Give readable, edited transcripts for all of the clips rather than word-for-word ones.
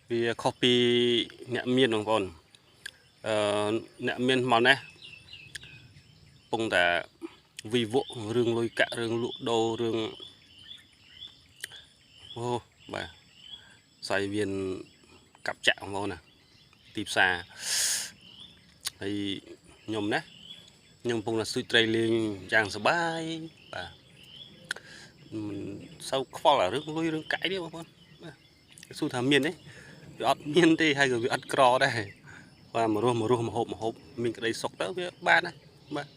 វាខុសពីអ្នកមានបងប្អូនអឺអ្នកមានមកនេះពងតែវិវក់រឿងលុយកាក់រឿងលក់ដូររឿងអូបាទស្អីមានកាប់ចាក់បងប្អូនណាទីផ្សារហើយខ្ញុំណាខ្ញុំកំពុងតែស្ទូចត្រីលេងយ៉ាងសប្បាយបាទមិនសូវខ្វល់អារឿងលុយរឿងកាក់ទេបងប្អូនបាទសួរថាមានទេវាអត់មានទេហើយក៏វាអត់ក្រដែរបាទមករស់មករស់មហូបមហូបមានក្តីសុខទៅវាបានណាបាទ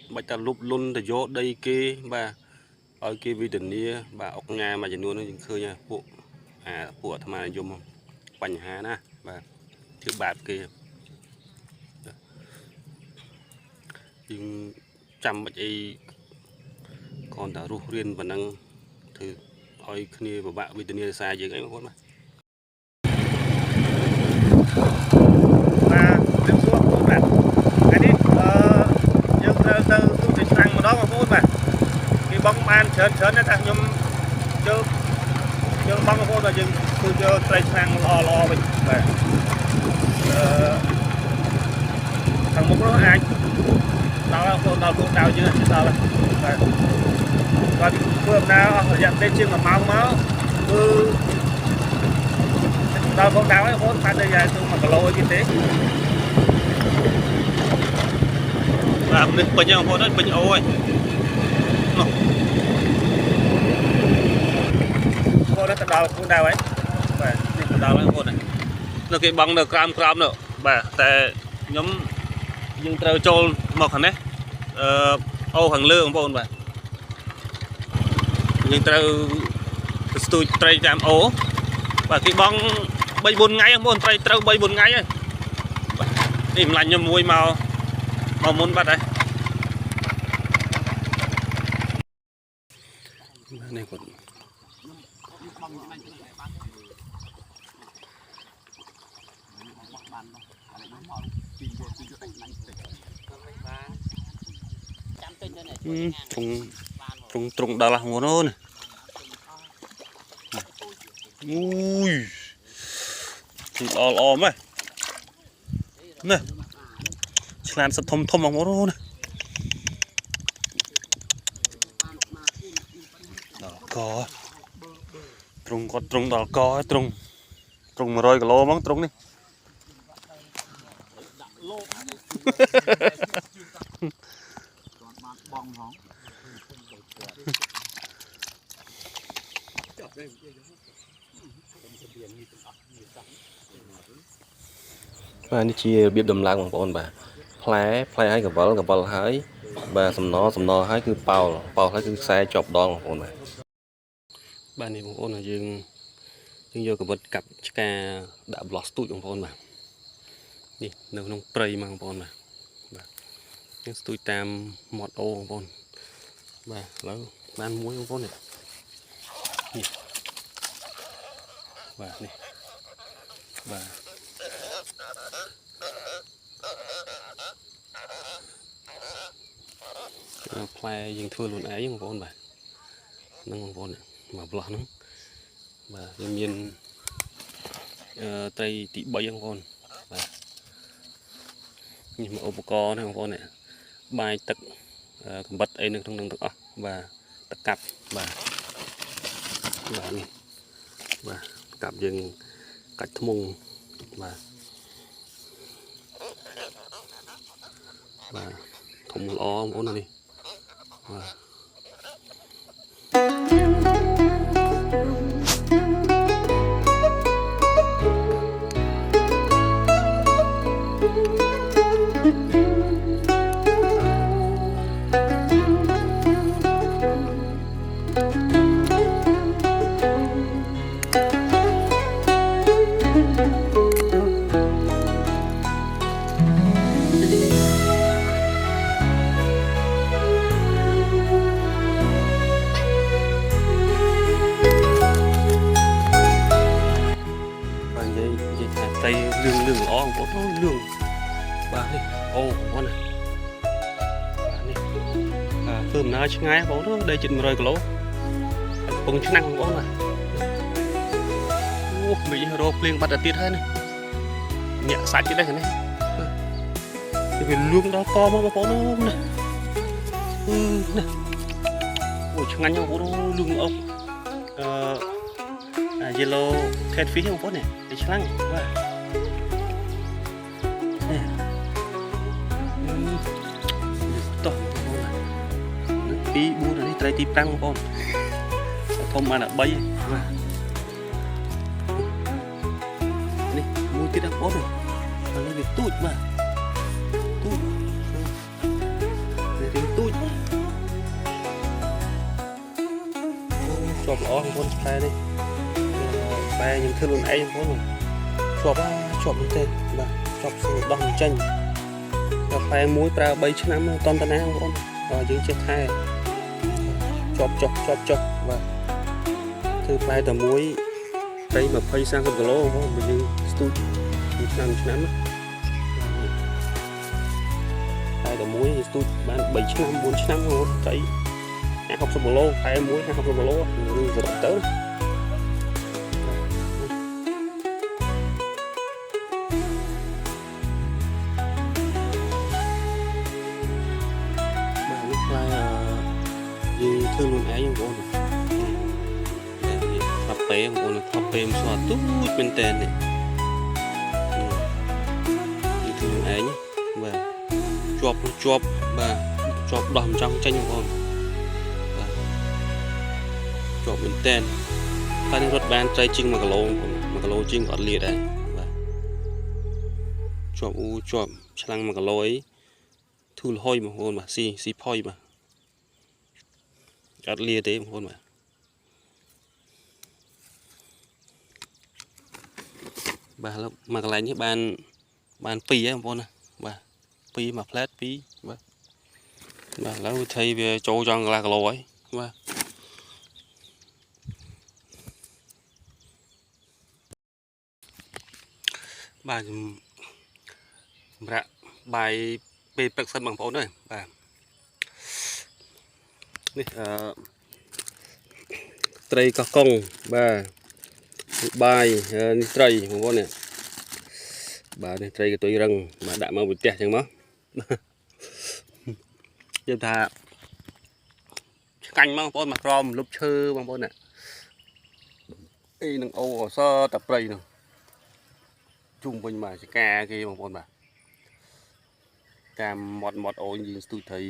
មិនបាច់តែលុបលុនទៅយកដីគេបាទឲ្យគេវេទនាបាទអុកញ៉ាមួយចំនួនហ្នឹងយើងឃើញហើយពួកអាពួកអាត្មានិយមបញ្ហាណាបាទធ្វើបាបគេយើងចាំបាច់អីគ្រាន់តែរស់រៀនប៉ុណ្ណឹងធ្វើឲ្យគ្នាពិបាកវេទនាសារយើងអីបងប្អូនបាទ បាទជំរាបសួរបងប្អូនបាទថ្ងៃនេះអឺយើងត្រូវទៅទូទៅឆ្នាំងម្ដងបងប្អូនបាទគេបងបានច្រើនច្រើនណាស់តែខ្ញុំជើយើងបងប្អូនបាទយើងគឺយកត្រីឆ្នាំងល្អល្អវិញបាទអឺខាងមុខនោះអាចដល់បងប្អូនដល់គោលដៅយើងដល់ហើយបាទគាត់ធ្វើដំណើរអស់រយៈពេលជាង1ម៉ោងមកគឺដល់គោលដៅហើយបងប្អូនបានតែយ៉ាទៅ1គីឡូអីទៀតទេ បាទនេះពេញហ្នឹងបងប្អូនអើយពេញអូហើយនោះ បងទៅដល់គោលដៅហើយបាទ នេះទៅដល់ហើយបងប្អូននេះនៅគេបងនៅក្រោមក្រោមនោះបាទតែខ្ញុំយើងត្រូវចូលមកខាងនេះអឺអូខាងលើបងប្អូនបាទយើងត្រូវទៅស្ទូចត្រីតាមអូបាទគេបង3 4ថ្ងៃបងប្អូនត្រីត្រូវ3 4ថ្ងៃហើយបាទនេះម្លាញ់ខ្ញុំមួយមកមកមុនបាត់ហើយបាទនេះគាត់ ត្រង់ត្រង់ត្រង់ដល់ហ្នឹងអូនអូយទីល្អល្អម៉េះនេះឆ្លាតសិតធំធំបងប្អូនដល់កត្រង់គាត់ត្រង់ដល់កត្រង់ត្រង់100គីឡូហ្មងត្រង់នេះ បាទនេះជារបៀបដំឡើងបងប្អូនបាទផ្លែផ្លែហើយកវលកវលហើយបាទសំណសំណហើយគឺប៉ោលប៉ោលហើយគឺខ្សែជាប់ដងបងប្អូនបាទ បាទនេះបងប្អូនយើងយើងយកកវិតកាប់ឆ្កាដាក់ប្លោះស្ទូចបងប្អូនបាទនេះនៅក្នុងព្រៃមកបងប្អូនបាទបាទយើងស្ទូចតាមមាត់អូបងប្អូនបាទឥឡូវបានមួយបងប្អូននេះនេះបាទនេះបាទផ្លែយើងធ្វើខ្លួនឯងបងប្អូនបាទហ្នឹងបងប្អូនមកប្លោះហ្នឹងបាទវាមានអឺត្រីទី3បងប្អូនបាទនេះមកឧបករណ៍នេះបងប្អូននេះបាយទឹកកំបិតអីនៅក្នុងនឹងទាំងអស់បាទទឹកកាប់បាទបាទនេះបាទកាប់យើងកាច់ធ្មងបាទបាទធំល្អបងប្អូននេះបាទ បាទនិយាយនិយាយថាត្រីលឿងលឿងល្អបងប្អូនលឿងបាទនេះអូបងប្អូនណាបាទនេះបាទធ្វើដំណើរឆ្ងាយបងប្អូនដីជិត100គីឡូកំពង់ឆ្នាំងបងប្អូនបាទអូ មីរកភ្លៀងបាត់ទៅទៀតហើយណាញាក់សាច់ទៀតដែរនេះវាលួងដល់កមកបងប្អូនណាអឺណាអូឆ្ងាញ់បងប្អូនលួងអុកអឺ yellow catfish បងប្អូននេះវាឆ្លាំងបាទនេះតោះបងប្អូន2 4នេះត្រីទី5បងប្អូនធំបានតែ3បាទនេះមួយទៀតបងប្អូនឥឡូវវាទូចបាទទូចនេះរៀងទូចជាប់ល្អបងប្អូនផ្លែនេះផ្លែខ្ញុំធ្វើខ្លួនឯងបងប្អូនជាប់ជាប់មែនទេបាទជាប់ស្រួលដោះមិនចេញដល់ផ្លែមួយប្រើ3ឆ្នាំតន្តនាបងប្អូនបាទយើងចេះថែជាប់ចុះជាប់ចុះបាទធ្វើផ្លែតែមួយត្រី20 30គីឡូបងប្អូនបើយើងស្ទូចមួយឆ្នាំឆ្នាំតែតែមួយស្ទូចបាន3ឆ្នាំ4ឆ្នាំរហូតត្រី50 60គីឡូផ្លែមួយ50 60គីឡូឬសរុបទៅបាទនេះផ្លែយើងធ្វើខ្លួនឯងបងប្អូននេះផ្លាប់ពេបងប្អូនផ្លាប់ពេមិនស្គាល់ទូចមែនតើនេះយើងធ្វើខ្លួនឯងបាទជាប់ជាប់បាទជាប់ដោះមិនចង់ចេញបងប្អូនបាទជាប់មែនតើតែនេះរត់បានត្រីជាង1គីឡូបងប្អូន1គីឡូជាងក៏អត់លាដែរបាទជាប់អូជាប់ឆ្លាំង1គីឡូអីធូលហុយបងប្អូនបាទស៊ីស៊ីផុយបាទអត់លាទេបងប្អូនបាទបាទឥឡូវមកកន្លែងនេះបានបាន2ហើយបងប្អូនណាបាទ2មួយផ្លែត2បាទបាទឥឡូវថៃវាចូលចង់កន្លះគីឡូហើយបាទបាទសម្រាប់បាយពេលព្រឹកសិនបងប្អូនអើយបាទនេះអឺត្រីកោះកុងបាទបាយនេះត្រីបងប្អូននេះបាទនេះត្រីកតុយរឹងបាទដាក់មកពីផ្ទះចឹងមកនិយាយថាឆ្ងាញ់មកបងប្អូនមកក្រមលុបឈើបងប្អូនណាអីនឹងអូអសតែព្រៃនោះជុំវិញបាទចកាគេបងប្អូនបាទតាមមាត់មាត់អូនយើងស្ទូចត្រី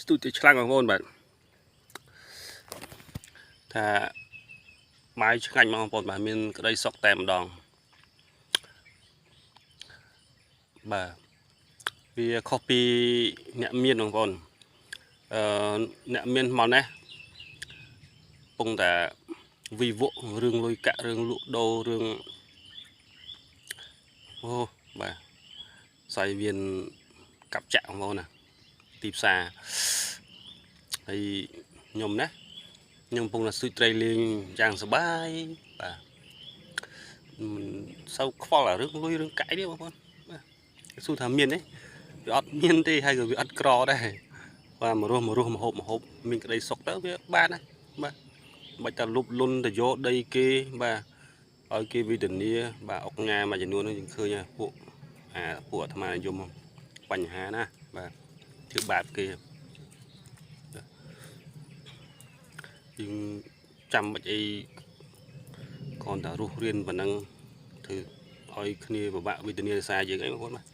ស្ទូចទៅឆ្លាំងបងប្អូនបាទថាបាយឆ្ងាញ់មកបងប្អូនបាទមានក្តីសុខតែម្ដងបាទវាខុសពីអ្នកមានបងប្អូនអឺអ្នកមានមកនេះពងតែវិវក់រឿងលុយកាក់រឿងលក់ដូររឿងអូបាទសាយវៀនកាប់ចាក់បងប្អូនណាទីផ្សារហើយខ្ញុំណាខ្ញុំកំពុងតែស្ទូចត្រីលេងយ៉ាងសប្បាយបាទមិនសូវខ្វល់អារឿងលុយរឿងកាយទេបងប្អូនបាទសួរថាមានទេវាអត់មានទេហើយក៏វាអត់ក្រដែរបាទមករស់មករស់មហូបមហូបមានក្តីសុខទៅវាបានណាបាទមិនបាច់តែលុបលុនទៅយកដីគេបាទឲ្យគេវេទនាបាទអុកញ៉ាមួយចំនួនហ្នឹងយើងឃើញហើយពួកអាពួកអាត្មានិយមបញ្ហាណាបាទធ្វើបាបគេយើងចាំបាច់អីគ្រាន់តែរស់រៀនប៉ុណ្ណឹងធ្វើឲ្យគ្នាពិបាកវេទនាសារយើងអីបងប្អូនបាទ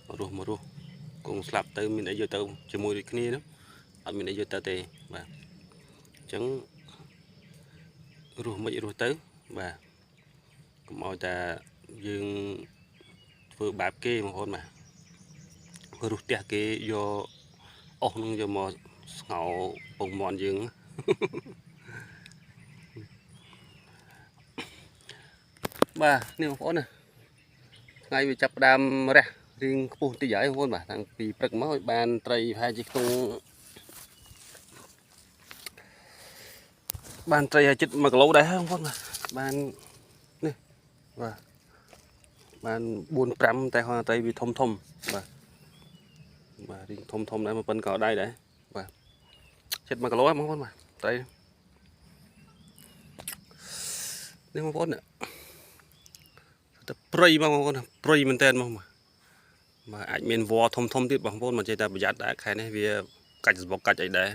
មករស់មករស់គង់ស្លាប់ទៅមានអីយកទៅជាមួយដូចគ្នានោះអត់មានអីយកទៅទេបាទអញ្ចឹងរស់មិនរស់ទៅបាទកុំឲ្យតែយើងធ្វើបាបគេបងប្អូនបាទរស់ផ្ទះគេយកអស់នឹងយកមកស្ងោពងមាន់យើងបាទនេះបងប្អូនណាថ្ងៃវាចាប់ផ្ដើមរះរៀងខ្ពស់បន្តិចហើយបងប្អូនបាទតាំងពីព្រឹកមកឲ្យបានត្រីប្រហែលជាខ្ទង់បានត្រីឲ្យជិត1គីឡូដែរហើយបងប្អូនបាទបាននេះបាទបាន4 5តែគាត់ត្រីវាធំធំបាទបាទរៀងធំធំដែរមកប៉ុនក៏ដៃដែរបាទជិត1គីឡូហើយបងប្អូនបាទត្រី នេះបងប្អូនតែព្រៃបងប្អូនព្រៃមែនតើមកបាទអាចមានវល្លិធំធំទៀតបងប្អូនមកចេះតែប្រយ័ត្នដែរខែនេះវាកាច់សបុកកាច់អីដែរ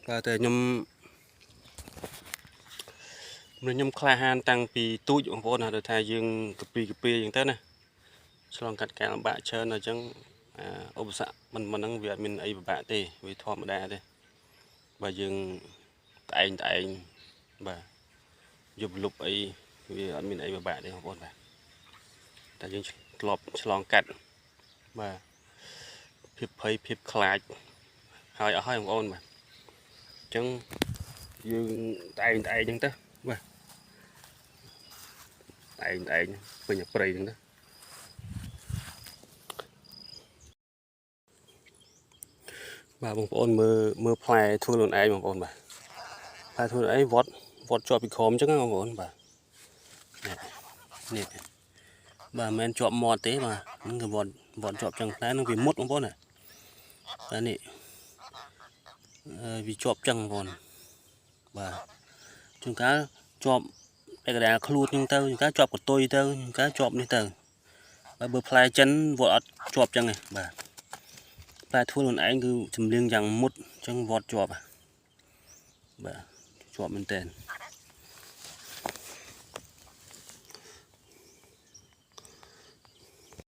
បាទតែខ្ញុំខ្ញុំក្លាហានតាំងពីទូចបងប្អូនណាដូចថាយើងកពីកពីអញ្ចឹងទៅណាឆ្លងកាត់ការលំបាកច្រើនអញ្ចឹងឧបសគ្គមិនមិនហ្នឹងវាអត់មានអីពិបាកទេវាធម្មតាទេបើយើងត្អែងត្អែងបាទយប់លុបអីវាអត់មានអីពិបាកទេបងប្អូនបាទតែយើងធ្លាប់ឆ្លងកាត់បាទភាពភ័យភាពខ្លាចហើយអស់ហើយបងប្អូនបាទអញ្ចឹងយើងត្អែងត្អែងអញ្ចឹងទៅបាទត្អែងត្អែងពេញតែព្រៃអញ្ចឹងទៅបាទបងប្អូនមើលមើលផ្លែធ្វើខ្លួនឯងបងប្អូនបាទផ្លែធ្វើខ្លួនឯងវត្តវត្តជាប់ពីក្រោមអញ្ចឹងណាបងប្អូនបាទនេះនេះបាទមិនមែនជាប់មាត់ទេបាទហ្នឹងគឺវត្តវត្តជាប់ចឹងផ្លែហ្នឹងវាមុតបងប្អូនណាបាទនេះអឺវាជាប់ចឹងបងប្អូនបាទជួនកាលជាប់តែកណ្ដាលខ្លួនចឹងទៅជួនកាលជាប់កតុយទៅជួនកាលជាប់នេះទៅបាទបើផ្លែចិនវត្តអត់ជាប់ចឹងទេបាទផ្លែធ្វើខ្លួនឯងគឺចម្លៀងយ៉ាងមុតអញ្ចឹងវត្តជាប់បាទជាប់មែនតើ។